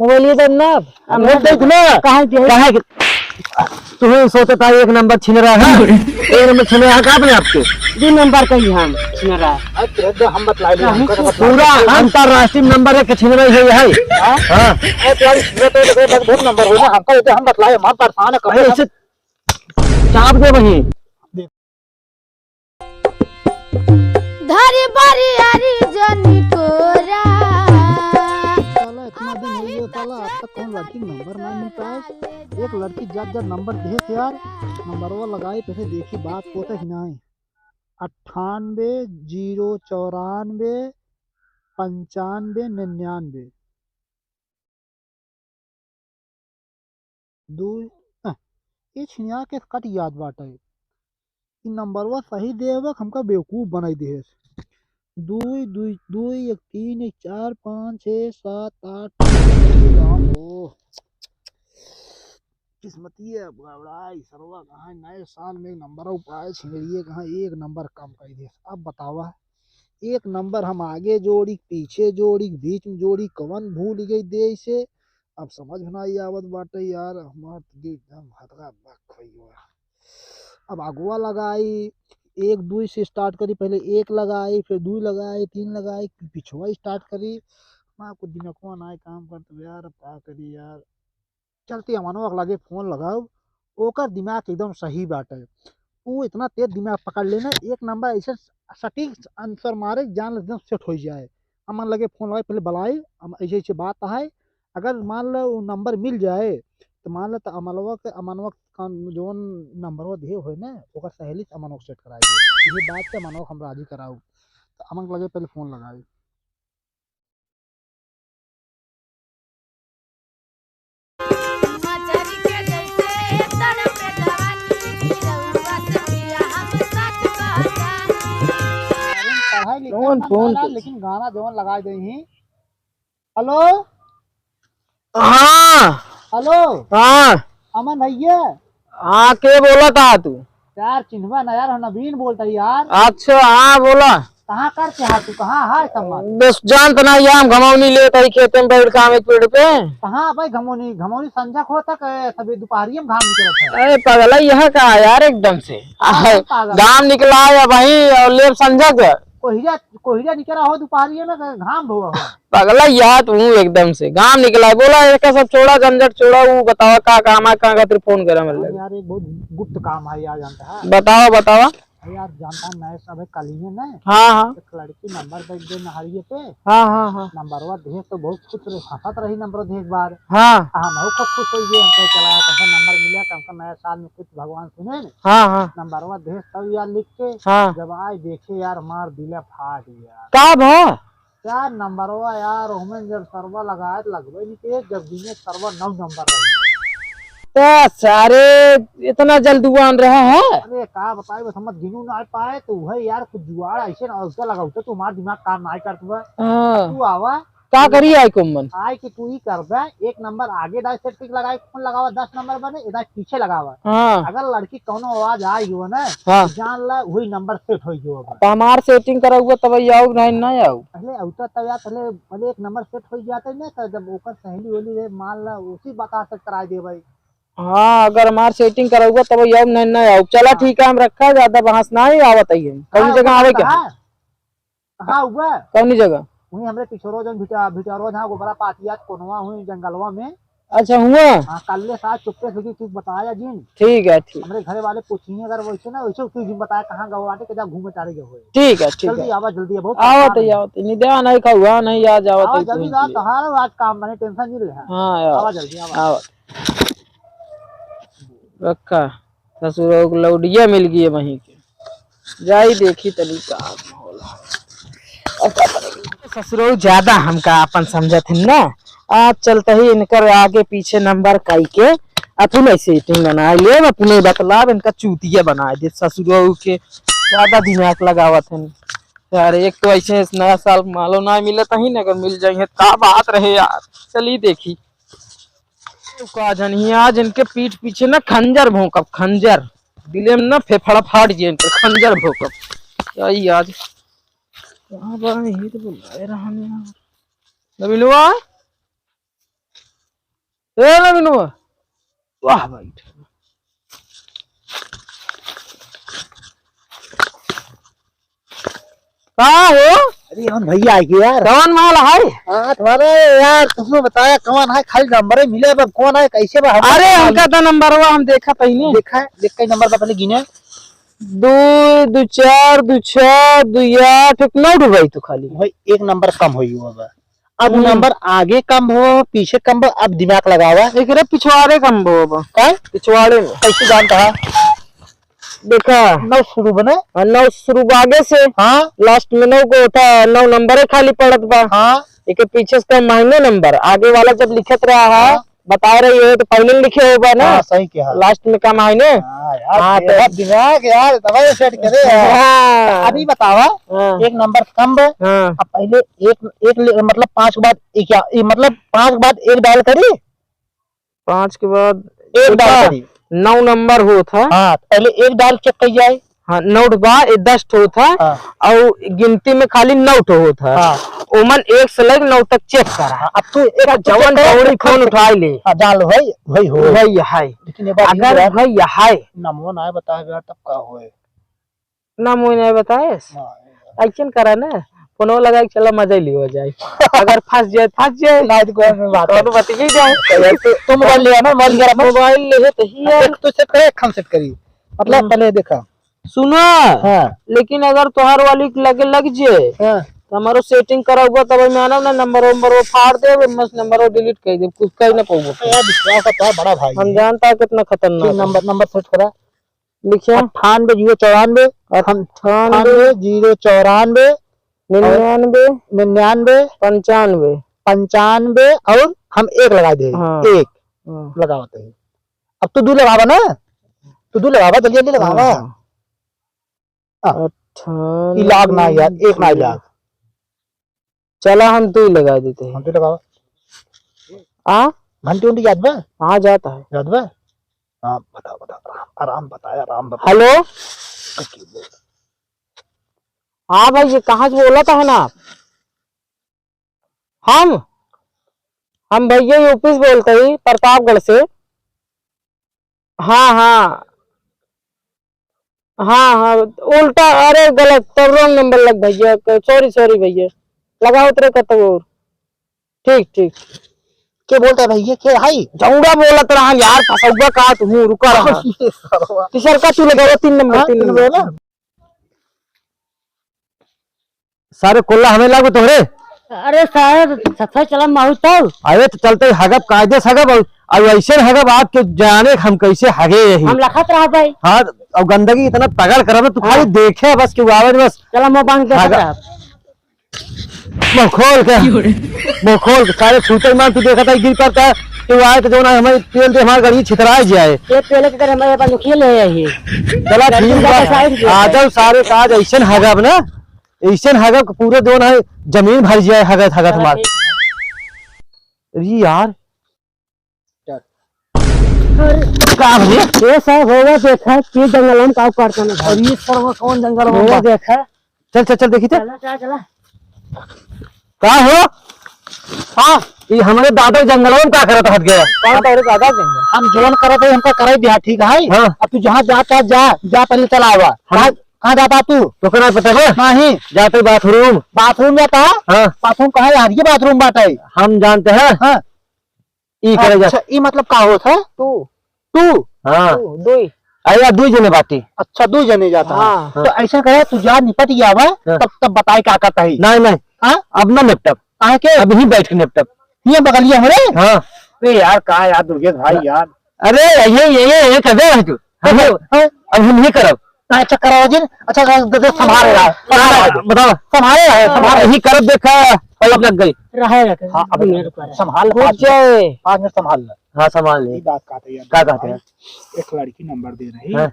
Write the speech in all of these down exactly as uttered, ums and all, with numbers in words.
मोबाइल ये दे ना। हम हम लोग देख ना। कहाँ के? कहाँ के? तू ही सोचता है एक नंबर छिनरा है। एक नंबर छिनरा है, कहाँ अपने आपके? दो नंबर का ही हम छिनरा है। अरे, तो हम बतलाए ले, हमका तो बतलाए पूरा ले। अंतर्राष्ट्रीय नंबर एक छिनरा ही है। हाँ? हाँ। अरे, तो यार, छिनरा तो देखो, बहुत, बहुत नंबर हो ना, हमका ये तो हम बतलाए, हम परेशान है, कब अरे, हम ऐसे चाप दे वहीं। धरी बरियारी जनी कोरा। साला इतना दिन हो गया, साला आज तक कौन लड़की नंबर ना मिल पाए। एक लड़की जब जब नंबर दे थे यार, नंबरवा लगाए पहले देखी बात होता ही नहीं। अट्ठानबे जीरो चौरानबे पंचानबे निन्यानबे। दू, अ, ये छिनिया के कट याद बाटे। ई नंबरवा सही देवे के हमका बेवकूफ बनाई देहेस। दुई, दुई, दुई, एक, तीन, एक, चार, पाँच, छः, सात, आठ, नौ, ओ। किस्मतिये अब गड़बड़ाई, सरवा कहाँ नए साल में एक नंबर उपाय छिनरिये कहाँ एक नंबर कम कर दे। अब बतावा, एक नंबर हम आगे जोड़ी, पीछे जोड़ी, बीच में जोड़ी, कवन भूल गई दे इसे। अब समझ में नहीं आवत बाटे यार, हमार तो दिल एकदम हतका बक हो गया। अब अगुआ लगाई, एक दुई से स्टार्ट करी, पहले एक लगाई, फिर दुई लगाई, तीन लगाई, फिर पिछुआ स्टार्ट करी। हमार कुछ दिमागवा ना काम करत यार, अब का करी यार। चलती अमनवा के लगे फोन लगाओ, ओकर दिमाग एकदम सही बाटे। ऊ इतना तेज दिमाग पकड़ लेना, एक नंबर ऐसे सटीक आंसर मारे, जान एकदम सेट हो जाए। अमन लगे फोन लगाए, पहले बुलाई, हम ऐसे ऐसे बात है, अगर मान लो वो नंबर मिल जाए, तो मान लो तो अमलवा के, अमनवा के कान-, जौन नंबरवा दिए हुए ना, ओकर सहेली से अमनवा के सेट कराई दे। ये बात से अमनवा के हम राजी कराऊ। तो अमन के लगे पहले फोन लगाई। पढ़ाई लिखाई कौन ना फोन भला, पे? लेकिन गाना जवन लगाई दे ही। हेलो? हाँ। हेलो? हाँ। अमन भैया? हाँ, के बोलत हा तू? यार, चिन्हवा ना यार, हम नवीन बोलत ही यार। अच्छा, हाँ, बोला। कहाँ करत हा तू? कहाँ है सम्मान? बस जानत ना यार, हम घमौनी लेत ही खेते में बैठ के आम के पेड़ पे। कहाँ भाई घमौनी? घमौनी संझक होत है, सभी दुपहरिये में घाम निकलत है। अरे पगला, यह का यार एकदम से? हाँ, पागल। घाम निकला है भाई, और लेब संझक। कोहिरा, कोहिरा निकला हो दुपहरिये में, घाम भवा हो। पगला यार तू एकदम से। घाम निकला है। बोला, एक सब छोड़ा, झंझट छोड़ा, वो बतावा का काम है, का खातिर फोन करा मतलब? अरे यार, एक बहुत गुप्त काम है यार, जानता है? बतावा, बतावा। अरे यार, जानता है, नए सब है, कल ही है ना? हाँ, हाँ। एक लड़की नंबर दे दे नहरिये पे। हाँ, हाँ, हाँ। नंबरवा देख तो बहुत खुश रही, हंसत रही नंबर देख बार। हाँ। हम हो खूब खुश हो गए, हमको चला, हमको नंबर मिला, तो हमको नया साल में कुछ भगवान सुने ने। हाँ, हाँ। नंबरवा देख तब यार लिख के, हाँ। जब आए देखे यार, मार दिला फाट गया। का भा? यार, नंबरवा यार, ओमे जब सरवा लगाए त लगबे नहीं के, जब दिने सरवा नौ नंबर रही। तो सारे इतना जल्दुआन रहा है? अरे, का बताई, बस हम गिनू ना पाए, तो वह यार, कुछ जुआड़ ऐसे ना, उसका लगाऊ, तो तुम्हारा दिमाग काम ना करत बा। हाँ। तू आवा। का करी आए को मन? आए कि तू ही कर दे, एक नंबर आगे डाय सेट लगाए, फोन लगावा, दस नंबर बने, इधर पीछे लगावा। हाँ। अगर लड़की कौनो आवाज आई हो ना, हाँ। तो जान ला, वही नंबर सेट हो गयो अब। तो हमार सेटिंग करा हुआ तब आऊ, नहीं, नहीं आऊ। पहले अवता तब यार, पहले, पहले एक नंबर सेट हो जाते ना, तो जब ओकर सहेली होली रहे, मान ला, उसी बता से कराई दे भाई। हाँ, अगर हमार सेटिंग करा हुआ तब आऊ, नहीं, नहीं आऊ। चला हाँ। ठीक है, हम रखा, ज्यादा बहस ना ही आवत है। कौन हाँ, जगह वो आवे करता क्या? है। कहाँ हुआ? कौनी जगह? वहीं हमरे पिछोरो जौन भिटा-, भिटरवा जहाँ गोबरा पातिया कोनवा हुई जंगलवा में। अच्छा, हुआ? हाँ, कल्ले साथ चुप्पे से कुछ बताया जिन। ठीक है, ठीक। हमरे घरे वाले पूछिए अगर वैसे ना, वैसे कुछ जिन बताया कहाँ गवा बाटे, कदा घूमे चारे गए हुए। ठीक है, ठीक जल्दी है। आवा, जल्दी है, बहुत आवत परेशान है, है। आवत है। निद्रा नहीं खाऊंगा, नहीं, आज आवत आवा है, जल्दी तुरंत आ, ही। तोहार आज काम बने, टेंशन नहीं ले। हाँ, आवा। आवा जल्दी, आवा। आवा। रखा, ससुरो के लौडिया मिल गई वहीं के। जाई देखी तनी का होला। ससुरो ज्यादा हमका अपन समझत हन ना। आज चलते ही इनकर आगे पीछे नंबर काई के अपने सेटिंग बना ले, अपने बतलाब इनका चूतिया बना दे ससुरो के। ज्यादा दिमाग लगावत हन यार। एक तो ऐसे इस नया साल मालो ना मिलत ही ना, अगर मिल जाइए का बात रहे यार। चली देखी। का जानी आज इनके पीठ पीछे ना खंजर भोंकब, खंजर। दिले में ना फेफड़ा फाट जाए इनके, खंजर भोंकब। क्या ही आज कहाँ बा? यही तो बुलाए रहन यार। नबीलवा, ए नवीनुआ, वाह भाई। का हो? अरे हम भैया आए के यार। कौन माल है? हाँ, तुम्हारा यार, तुमने बताया कौन है, खाली नंबर ही मिले, अब कौन है, कैसे बा, हम अरे, मालूम। हमका तो नंबरवा हम देखा पहले। देखा है, देख के नंबर बा पहले गिने। दो, दो चार, दो छह, दो आठ, एक नौ डूबाई तो खाली। भाई, एक नंबर कम होई हुआ बा। अब हम्म। नंबर आगे कम हो, पीछे कम हो, अब दिमाग लगावा। एकरे पिछवाड़े कम हो अब। का? पिछवाड़े में। कैसे जानता है? देखा। नौ शुरू बने? हाँ, नौ शुरू बा आगे से। हाँ। लास्ट में नौ को होता है, नौ नंबर ही खाली पड़त बा। हाँ। एके पीछे से कम मायने नंबर, आगे वाला जब लिखत रहा है, हाँ। बता रही हो तो पहले लिखे हो बा ना? हाँ, सही कहा। लास्ट में कम मायने। हाँ यार, हाँ, तेरा तो दिमाग यार, तब ये सेट करे यार। हाँ। अभी बतावा, हाँ। एक नंबर कम बा। हाँ। अब पहले एक, एक ले-, मतलब पाँच के बाद एक या, ये मतलब पाँच के बाद एक डायल करी? पाँच के बाद एक डायल देखा, करी। नौ नंबर होत है। हाँ, पहले एक डायल चेक करी जाए। हाँ, नौ ठो बा, ये दस ठो होत है। हाँ। और गिनती में खाली नौ ठो होत है। हाँ। ओमन एक से लेके नौ तक चेक करा। हाँ, अब तू एक तो जवन चेक कर, दौड़ी तू फोन कर। उठाई ले। हाँ, जान लो भाई, वही हो। वही है। लेकिन ये बात अगर ये है, वही है। नमो ना बताए यार, तब का होए? ना मुझे नहीं बताएस। हाँ। ऐसन करा ना, फोनो लगा के चला, मजा ही लियो जाए। अगर फंस जाए, फंस जाए। ना, तो कोई बात कौन नहीं। बतिये जाए। तो तू मोबाइल ले आना, मोबाइल ले आना। मोबाइल ले है तो ही है। एक तो सेट करे, एक हम सेट करी। मतलब, हम्म। पहले देखा। सुना, हाँ। लेकिन अगर तोहार वाली के लगे लग जाए, हाँ। तो हमारो सेटिंग कराऊगा, तब मैं आना ना, नंबर वंबर वो फाड़ दे, वो मस्त नंबर वो डिलीट कर दे, कुछ कह ना पाऊंगा। यार, विश्वास है, तोहार बड़ा भाई हम है। जानता है कितना खतरनाक फिर है। नंबर, नंबर सेट करा। लिखे। अट्ठानबे जीरो चौरानबे, हम अट्ठानबे। अट्ठानबे जीरो चौरानबे, निन्यानबे। निन्यानबे। पंचानबे। पंचानबे और हम एक लगा दे। हाँ। एक। हाँ। लगावत है। अब तू दू लगावा ना, तू दू लगावा, जल्दी जल्दी लगावा। हाँ, हाँ। हाँ। अट्ठानबे ई लाग ना यार, एक ना जीरो। लाग। चला, हम तू ही लगा देते हैं। हम तू लगावा। आ? घंटी उंटी याद बा? हाँ, जाता है। याद बा? हाँ, बताओ, बताओ, आराम, आराम बताया, आराम बताया। हेलो? हाँ भाई, ये कहाँ से बोला था ना आप? हम, हम भैया यूपी से बोलते ही, प्रतापगढ़ से। हाँ, हाँ। हाँ, हाँ, उल्टा, अरे गलत, तब रॉन्ग नंबर लग भैया, सॉरी, सॉरी भैया, लगावत रहे कतौ और। ठीक, ठीक। के बोलता है भैया, के हाई? जौड़ा बोलत रहा यार, फंसौगा का तू, रुका रहा। अरे सरवा। तीसर का तू लगावा, तीन नंबर, हाँ, तीन तीन नंबर। नंबर ना? सारे कोल्ला हमें लागो तोहरे। अरे साहब, सफाई चला माहौल तो। अरे तो चलते ही हगब, कायदे से हगब, और, और ऐसे हगब आज के जाने हम कैसे हगे यही। हम लखत रहा भाई। हाँ, और गंदगी इतना तगड़ करब ना, तू हाँ। खाली देखे बस कि आवे बस। चला मुंह बांध के हगब। हगब। मुंह खोल के, मुंह खोल के, सारे छूटे मान तू देखता है, गिर पड़ता है, तू आए तो जो ना हमें तेल दे, हमारे गाड़ी छितरा जाए। ये पहले के अगर हमारे पास खेल है यही। चला ठीक बा, आ जाओ सारे, काज ऐसे हगब ना। ऐसन हगब के पूरे दोन है, जमीन भर जाए हगत हगत हमार। अरे यार। अरे का भैया? ये सब होगा, देखा कि जंगल में का करता ना। अरे ये सरवा कौन जंगल में ये बा? देखा। चल, चल, चल, देखी थे। चला, चला, चला। का हो? हाँ, ये हमारे दादा जंगल में का करत हट गया? कौन तेरे दादा जंगल? हम जोन करत है, हमका कराई दिया, ठीक है? हाँ। अब तू जहाँ जा, जा, जा, जा, पहले चला आवा। हम कहाँ जाता तू? तोके ना पता बा? नहीं। जाते बाथरूम। बाथरूम जाता है? हाँ। बाथरूम कहाँ है यार? ये बाथरूम बात है। हम जानते हैं। हाँ। ई करे जा। अच्छा, ई मतलब का होत है? तू। तू? हाँ। तू, दुई। अरे यार, दुई जने बाटी। अच्छा, दुई जने जाता है। हाँ। तो ऐसा करे, तू जा निपट गया बा, हाँ। तब, तब बताए का करता है। नहीं, नहीं। हाँ? अब ना निपटब। काहे के? अब यहीं बैठ के निपटब। ये बगलिया में रे? हाँ। अरे यार, का यार दुर्गेश भाई यार। अरे, ये, ये, ये, ये कर दे भाई तू। हम, हाँ। अब हम ही करब। अच्छा, कराओ जी। अच्छा, दे, दे, संभाले रहा। संभाले रहा। बताओ। संभाले रहा, संभाले। यही करब, देखा, पलक लग गई। रहे, रहे। हाँ, अब मेरे ऊपर है। संभाल, रुक पाँच मिनट, जाए। पाँच मिनट संभाल ले। हाँ, संभाल ले। ये बात कहते हैं, का कहते हैं? एक लड़की नंबर दे रही, हाँ।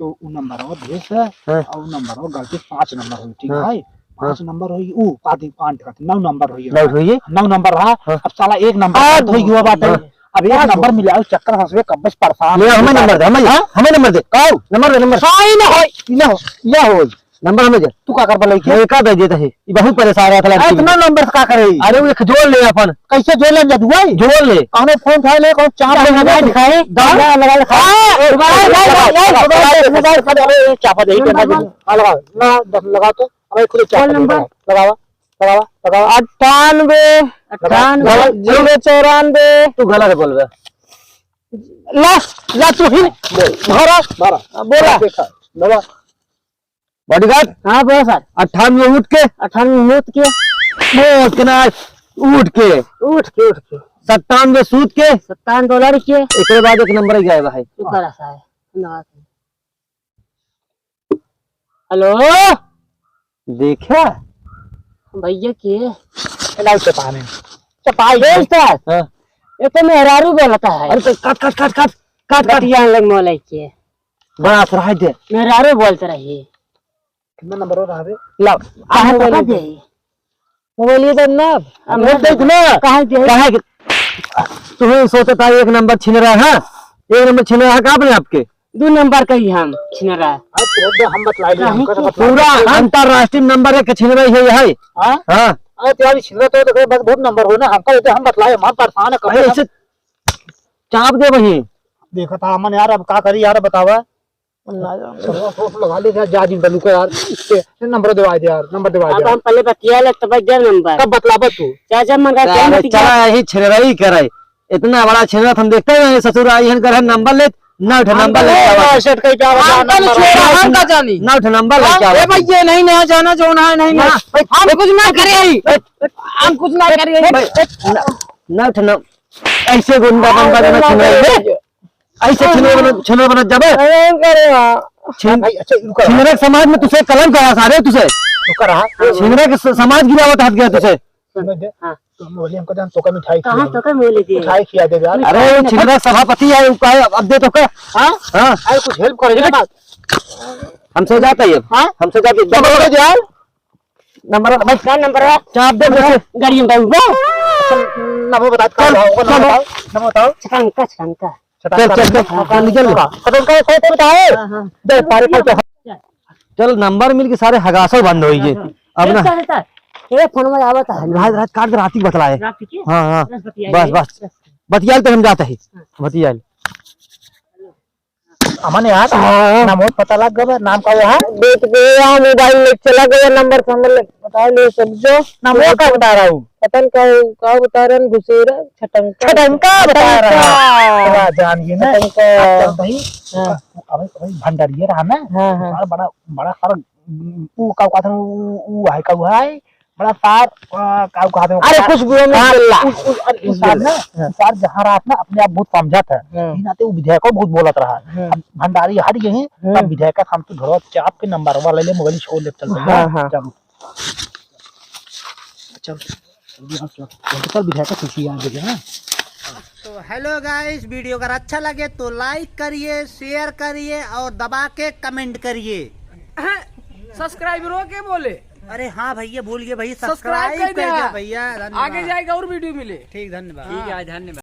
तो उ नंबर वो भेज है, हाँ। और उ नंबर वो गलती से पाँच नंबर हुई, ठीक हाँ। है? पाँच हाँ। नंबर हुई, उ पाँच, पाँच, नौ नंबर हुई। नौ हुई? नौ नंबर रहा, हाँ। अब साला एक नंबर हाँ, गलत हुई हुआ बात है। हाँ। अब एक हाँ, नंबर तो मिला, उस चक्कर हंसवे कब से परेशान ले, हमें नंबर दे, हमें, हाँ? हमें नंबर दे। कहो। नंबर दे, नंबर। हाँ, ई ना होई, ई ना हो, ई ना होई। नंबर हमें दे। तू का करबा लइके? मैं का दे देता है? ये बहुत परेशान रहता है लड़की इतना में। नंबर से का करे? अरे वो एक जोड़ ले अपन। कैसे जोड़ ले जदुआ? जोड़ ले। कौनो फोन उठा ले, कौनो चाप अरे दे दे। दिखाए। दौड़ा लगा ले, खा। हाँ, ए, मोबाइल, ए, मोबाइल, ए, मोबाइल, ए, मोबाइल, मोबाइल, ए, चापा दे, नंबर चापा दे। बोल। हाँ, लगा, लगा, दस लगा तो। अबे खुद चापा कौन दे, नंबर? लगा, लगा, लगा, लगा। अट्ठानबे। अट्ठानबे, लगा, जीरो चौरानबे। तू गलत बोल रहा। ला, ला तू ही। बोल। भरा। भरा। बोला। देखा, नवा। बॉडीगार्ड। हाँ, बोलो सर। अट्ठानबे उठ के। अट्ठानबे उठ के। बोल के ना, उठ के। उठ के, उठ के। सत्तानबे सूत के। सत्तानबे लड़ के। एकरे बाद एक नंबर ही गायब है। शुक्र है साहब। धन्यवाद। हेलो। देखा? भैया के? ए, लाओ चपाने। चपाई। ए, उस्ताद। हाँ। ये तो मेहरारू बोलता है। अरे तो काट, काट, काट, काट, काट, काट। बतिया लग मोलाई के। बड़ा असर है दे। मेहरारू बोलत रही। कितना नंबर हो रहा है? लाओ। काहे मोबाइल तो दे। मोबाइल ये तो ना। अब मोबाइल दे ना। काहे दे? काहे के? तुम्हें सोचता है एक नंबर छिनरा, हाँ? एक नंबर छिनरा है का अपने आपके? दो नंबर का ही हम छिनरा। अरे तो दे, हम बतला लिए, काहे हम के? बतला पूरा लिए। अंतर्राष्ट्रीय नंबर एक छिनरा ही है, है। हाँ? हाँ। अरे तो यार छिनरा तो देखो बस बहुत नंबर हो ना, हमका ये तो हम बतलाए, हम परेशान है, कब अरे तक ऐसे चाप दे वहीं। देखा था अमन यार, अब का करी यार, बतावा। ना जाओ। सरवा सोच लगा ले, जा, जा, जिन बलू का यार। ए, नंबर देवाई दे यार, नंबर देवाई दे अब यार। हम पहले बतिया ले, तब दे नंबर। कब बतलाबा तू? चाचा मन का अरे, क्या बतिया? चला, यही छिनरई करे। इतना बड़ा छिनरा हम देखते हैं, ससुर आई हन, कर है नंबर ले, ना उठे, नंबर ले, हम क्या बात? सेट कहीं क्या बता, हम नंबर छोड़ा, हम का जानी? ना उठे, नंबर ले, हाँ, क्या ए बात? भाई, ये नहीं, ना जाना, जो ना है, नहीं, ना। ना, भाई, हम कुछ ना करिए। भाई, हम कुछ ना करिए। भाई, ना, ना उठे, ना। ऐसे गुंडा बंदा हाँ, ना छिनरई है। ऐसे छिनरा बना, छिनरा बना जाबे। अरे, करे बा। छिन-, भाई, अच्छा, रुको। छिनरा के समाज में तुसे कलंक है सारे तुसे। रुको रहा। छिनरा के स-, समाज गिरावत हाथ गया तुसे। सुनो दे, हाँ। तो हम बोलिए, हमको दे, हम तोका मिठाई कहाँ खिया तोका मिले दे? मिठाई खिया दे यार। अरे, वो छिनरा सभापति है, वो कहे, अब दे तोका। हाँ? हाँ। अरे, कुछ हेल्प करो ना बात। हमसे जाता है अब। हाँ? हमसे जाता है। क्या बोल रहे यार? नंबर भाई, क्या नंबर है? चाप दे मुझे। गरीब बाबू बा। नंबर बता, कहाँ चल, होगा? नंबर चल। बताओ, नंबर बताओ। छटंका, छटंका। चल, चल, चल। हाँ, हाँ, निकल। छटंका, छटंका, छटंका बताओ। हाँ, हाँ। दे, पारे, पारे, पारे। चल, नंबर मिल के सारे हगासो बंद होई गए। हाँ, हाँ। अब ना। चल, चल, चल। ये फोन में आवत है। रात, रात काट के राती बतलाए। राती के? हाँ, हाँ। बस बतियाइए। बस, बस। बस। बतियाल तो हम जाते हैं। हाँ। बतियाल। अमन यार, हाँ। नामो पता लग गवा, नाम का हुआ? देख के यहाँ मोबाइल ले चला गया, नंबर से हमरे बताओ ले सब जो। नामो का बता रहा हूँ? पता न का, का बता रहे हैं, घुसेरा, छटंका। छटंका बता रहा। छटंका। वाह, जान गए ना। छटंका। अब चल भाई, हाँ। अब, अब भंडारिया रहा ना, हाँ, हाँ। बड़ा, बड़ा, बड़ा सारा, ऊ का, का था, ऊ, ऊ है का, ऊ है, बड़ा सार, आ, का कहते हैं? अरे, कुछ भी नहीं हाँ, बोलला। उस, उस, अरे, उस सार ना, हाँ। उस सार जहाँ रहत ना, अपने आप बहुत समझत है। हाँ। ई नाते वो विधायको बहुत बोलत रहा। हाँ। अब भंडारी हट गए हैं, हाँ। तब विधायक का हम तो घरवा चाप के नंबरवा ले ले, मोबाइल छोड़ ले, चल भैया। हाँ, हाँ। चल। चल, जल्दी आ, चल। चल, विधायक का खुशी आ गई है ना। तो hello guys, video अगर अच्छा लगे तो like करिए, share करिए और दबा के comment करिए। सब्सक्राइबरों के बोले। अरे हाँ भैया, भूल गए भैया, सब्सक्राइब सब्सक्राइब कर कर दे दे भैया, धन्यवाद। आगे जाएगा और वीडियो मिले। ठीक, धन्यवाद। ठीक है, धन्यवाद।